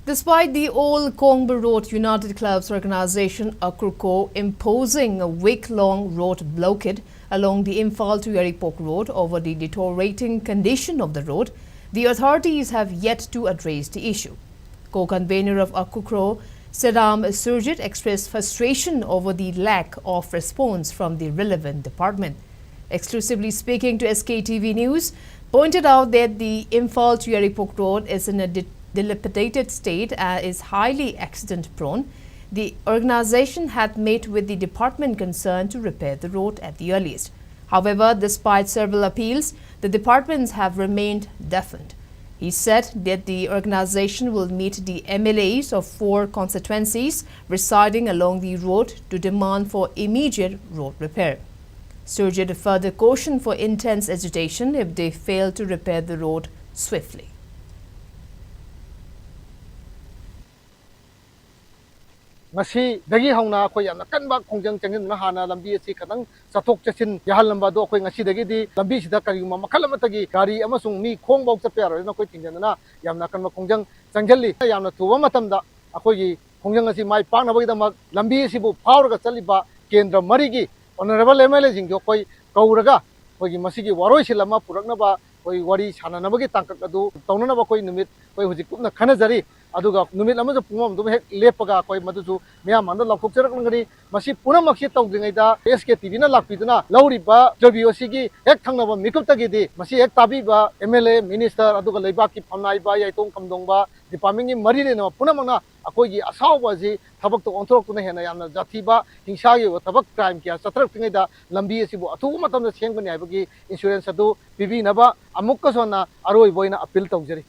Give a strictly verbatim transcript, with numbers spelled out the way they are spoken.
Despite the Old Kongba Road United Clubs Organization, Akurko, imposing a week-long road blockade along the Imphal to Yairipok Road over the deteriorating condition of the road, the authorities have yet to address the issue. Co-convener of Akurko, Sedam Surjit, expressed frustration over the lack of response from the relevant department. Exclusively speaking to S K T V News, pointed out that the Imphal to Yairipok Road is in a di- dilapidated state and is highly accident prone. The organization had met with the department concerned to repair the road at the earliest. However, despite several appeals, the departments have remained deafened. He said that the organization will meet the M L As of four constituencies residing along the road to demand for immediate road repair. Surjit further cautioned for intense agitation if they fail to repair the road swiftly. ꯉꯁꯤꯗꯒꯤ ꯍꯧꯅ ꯑꯩꯈꯣꯏ ꯌꯥꯝꯅ ꯀꯟꯕ ꯈꯣꯡꯖꯪ ꯆꯪꯁꯤꯟꯗꯨꯅ ꯍꯥꯟꯅ ꯂꯝꯕꯤ ꯑꯁꯤ ꯈꯤꯇꯪ ꯆꯠꯊꯣꯛ ꯆꯠꯁꯤꯟ ꯌꯥꯍꯜꯂꯝꯕ ꯑꯗꯣ ꯑꯩꯈꯣꯏ ꯉꯁꯤꯗꯒꯤꯗꯤ ꯂꯝꯕꯤꯁꯤꯗ ꯀꯔꯤꯒꯨꯝꯕ ꯃꯈꯜ ꯑꯃꯠꯇꯒꯤ ꯒꯥꯔꯤ ꯑꯃꯁꯨꯡ ꯃꯤ ꯈꯣꯡꯐꯥꯎ ꯆꯠꯄ ꯌꯥꯔꯣꯏꯅ ꯑꯩꯈꯣꯏ ꯊꯤꯡꯖꯤꯟꯗꯨꯅ ꯌꯥꯝꯅ ꯑꯀꯟꯕ ꯈꯣꯡꯖꯪ ꯆꯪꯁꯤꯜꯂꯤ꯫ ꯌꯥꯝꯅ ꯊꯨꯕ ꯃꯇꯝꯗ ꯑꯩꯈꯣꯏꯒꯤ ꯈꯣꯡꯖꯪ ꯑꯁꯤ ꯃꯥꯏ ꯄꯥꯛꯅꯕꯒꯤꯗꯃꯛ ꯂꯝꯕꯤ ꯑꯁꯤꯕꯨ ꯐꯥꯎꯔꯒ ꯆꯠꯂꯤꯕ ꯀꯦꯟꯗ꯭ꯔ ꯃꯔꯤꯒꯤ ꯑꯣꯅꯔꯦꯕꯜ ꯑꯦꯝ ꯑꯦꯜ ꯑꯦꯁꯤꯡꯁꯨ ꯑꯩꯈꯣꯏ ꯀꯧꯔꯒ ꯑꯩꯈꯣꯏꯒꯤ ꯃꯁꯤꯒꯤ ꯋꯥꯔꯣꯏꯁꯤꯜ ꯑꯃ ꯄꯨꯔꯛꯅꯕ ꯑꯩꯈꯣꯏ ꯋꯥꯔꯤ ꯁꯥꯟꯅꯅꯕꯒꯤ ꯇꯥꯡꯀꯛ ꯑꯗꯨ ꯇꯧꯅꯅꯕ ꯑꯩꯈꯣꯏ ꯅꯨꯃꯤꯠ ꯑꯩꯈꯣꯏ ꯍꯧꯖꯤꯛ ꯀꯨꯞꯅ ꯈꯟꯅꯖꯔꯤ꯫ ꯑꯗꯨꯒ ꯅꯨꯃꯤꯠ ꯑꯃꯁꯨ ꯄꯨꯡ ꯑꯃ ꯑꯗꯨꯝ ꯍꯦꯛ ꯂꯦꯞꯄꯒ ꯑꯩꯈꯣꯏ ꯃꯗꯨꯁꯨ ꯃꯤꯌꯥꯝ ꯃꯥꯡꯗ ꯂꯥꯎꯊꯣꯛꯆꯔꯛꯂꯒꯅꯤ꯫ ꯃꯁꯤ ꯄꯨꯝꯅꯃꯛꯁꯤ ꯇꯧꯗ꯭ꯔꯤꯉꯩꯗ ꯑꯦꯁ ꯀꯦ ꯇꯤ ꯚꯤꯅ ꯂꯥꯛꯄꯤꯗꯨꯅ ꯂꯧꯔꯤꯕ ꯏꯟꯇꯔꯚ꯭ꯌꯨ ꯑꯁꯤꯒꯤ ꯍꯦꯛ ꯊꯪꯅꯕ ꯃꯤꯀꯨꯞꯇꯒꯤꯗꯤ ꯃꯁꯤ ꯍꯦꯛ ꯇꯥꯕꯤꯕ ꯑꯦꯝ ꯑꯦꯜ ꯑꯦ, ꯃꯤꯅꯤꯁꯇꯔ, ꯑꯗꯨꯒ ꯂꯩꯕꯥꯛꯀꯤ ꯐꯝꯅꯥꯏꯕ, ꯌꯥꯏꯇꯣꯡ ꯀꯝꯗꯣꯡꯕ, ꯗꯤꯄꯥꯔꯠꯃꯦꯟꯒꯤ ꯃꯔꯤ ꯂꯩꯅꯕ ꯄꯨꯝꯅꯃꯛꯅ ꯑꯩꯈꯣꯏꯒꯤ ꯑꯁꯥꯎꯕ ꯑꯁꯤ ꯊꯕꯛꯇ ꯑꯣꯟꯊꯣꯔꯛꯇꯨꯅ ꯍꯦꯟꯅ ꯌꯥꯝꯅ ꯖꯥꯊꯤꯕ, ꯍꯤꯡꯁꯥꯒꯤ ꯑꯣꯏꯕ ꯊꯕꯛ, ꯀ꯭ꯔꯥꯏꯝ ꯀꯌꯥ ꯆꯠꯊꯔꯛꯇ꯭ꯔꯤꯉꯩꯗ ꯂꯝꯕꯤ ꯑꯁꯤꯕꯨ ꯑꯊꯨꯕ ꯃꯇꯝꯗ ꯁꯦꯝꯒꯅꯤ ꯍꯥꯏꯕꯒꯤ ꯑꯦꯁꯨꯔꯦꯟꯁ ꯑꯗꯨ ꯄꯤꯕꯤꯅꯕ ꯑꯃꯨꯛꯀꯁꯨ ꯍꯟꯅ ꯑꯔꯣꯏꯕ ꯑꯣꯏꯅ ꯑꯄꯤꯜ ꯇꯧꯖꯔꯤ꯫